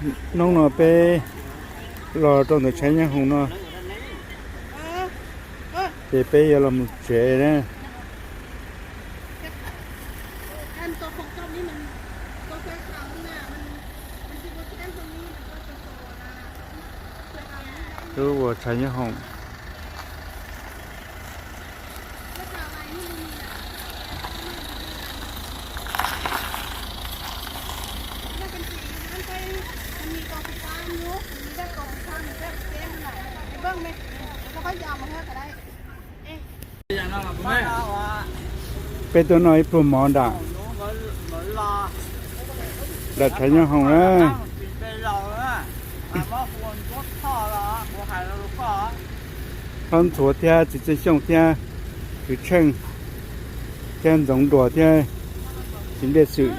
Hnub no peb los rau ntawm tshav nyob hoom no, ces peb yuav los mus tsev na. Lub ua tshav nyob hoom. Peb tuaj noj ib pluag mov nram, nram tshav nyob hoom na. Hlob Ntxhuav thiab txiv Txawj Xyooj thiab Kwv Tsheej thiab Ntxoov Nruas thiab txiv Npliaj Xwm.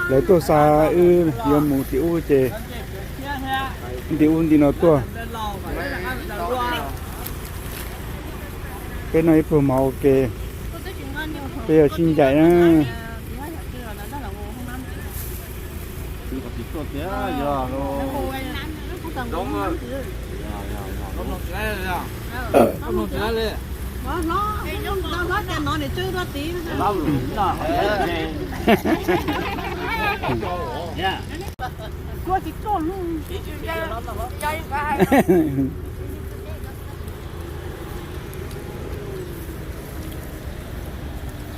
Lawv tuaj xa wb yuav mus tim ub ces nti ub nti no tuaj. Peb noj ib pluag mov ua ke, peb yuav sib ncaim na.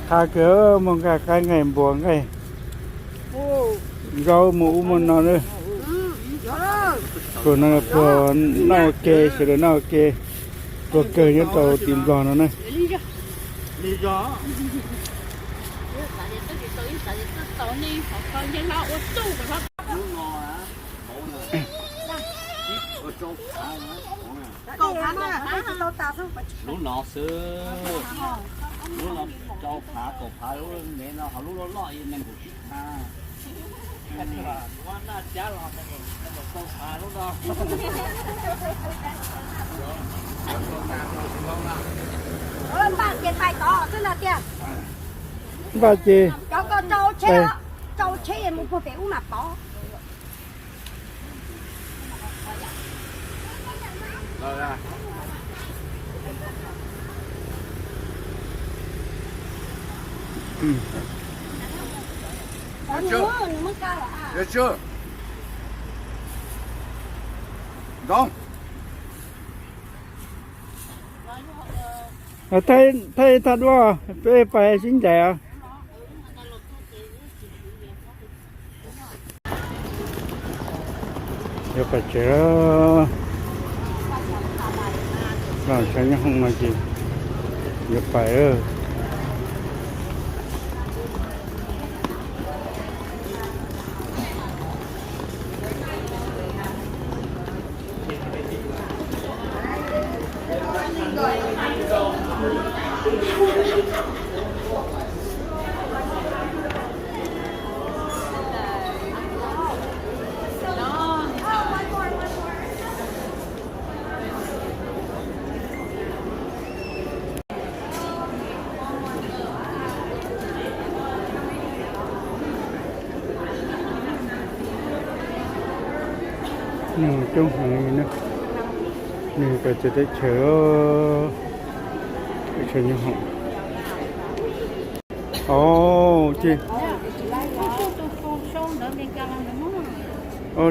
Qha kawg, muaj nqaij qaib nqaij npua nqaij zaub muaj ub muaj no na. Pluag no pluag noj ua ke, sawv daws noj ua ke, pluag kawg nyob rau tim Nplog no na. Lub no xwb, lub no rau phav kaum phav, lub nev no ho lub loj loj nees nkaum tsib phav. Npaj ces, Thaij thaj duab, peb pais sib ncaim os. Yuav pais tsev, los tshav nyob hoom no ces yuav pais. Neeg coob heev li na, neeg pais txawv teb chaws, teb chaws nyob hoom. Ces,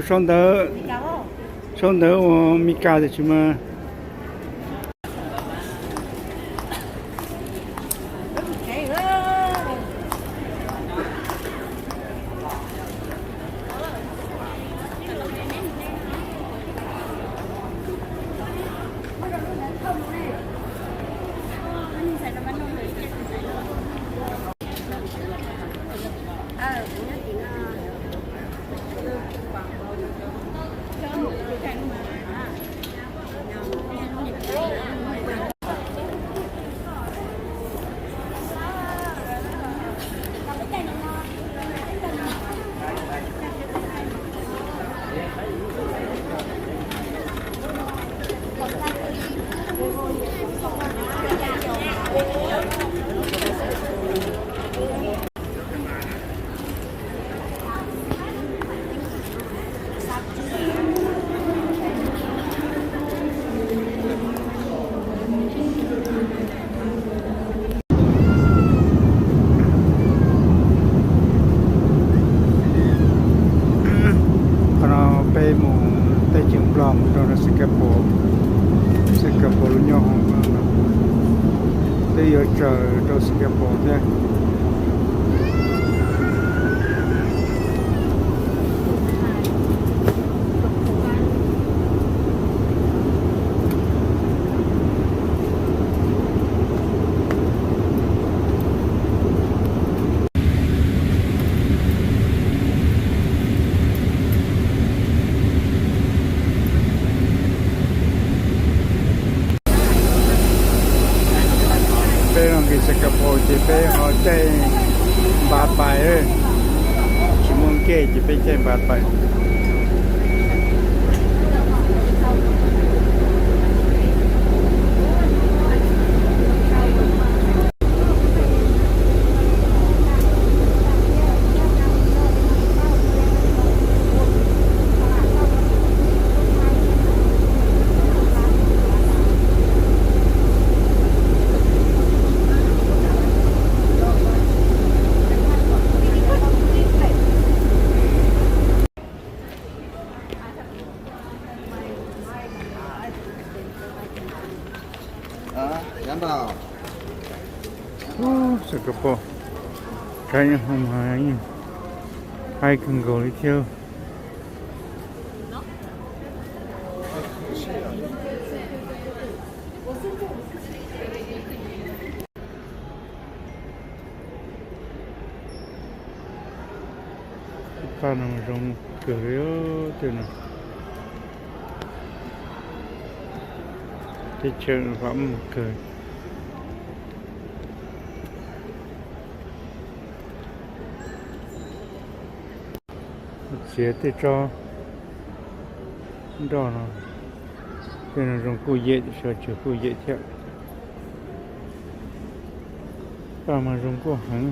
sau ntawv, sau ntawv uas Meskas tiam sis mas. Mus rau Singapore, Singapore lub nyuag hoos no, twb yuav tsaws rau Singapore thiab. Peb los nqis Singapore ces peb ho caij npav pais, tsis muaj nkeeg ces peb caij npav pais. Singapore, kab nyob hauv mas yeej haib kawg nkaus li thiab. Tej paj no zoo kawg li, tej no, teb chaws vam meej kawg. Txiav tej tsob nroj no, tej no zoo kuj yem, sawv tsees kuj yem thiab. Paj mas zoo nkauj heev.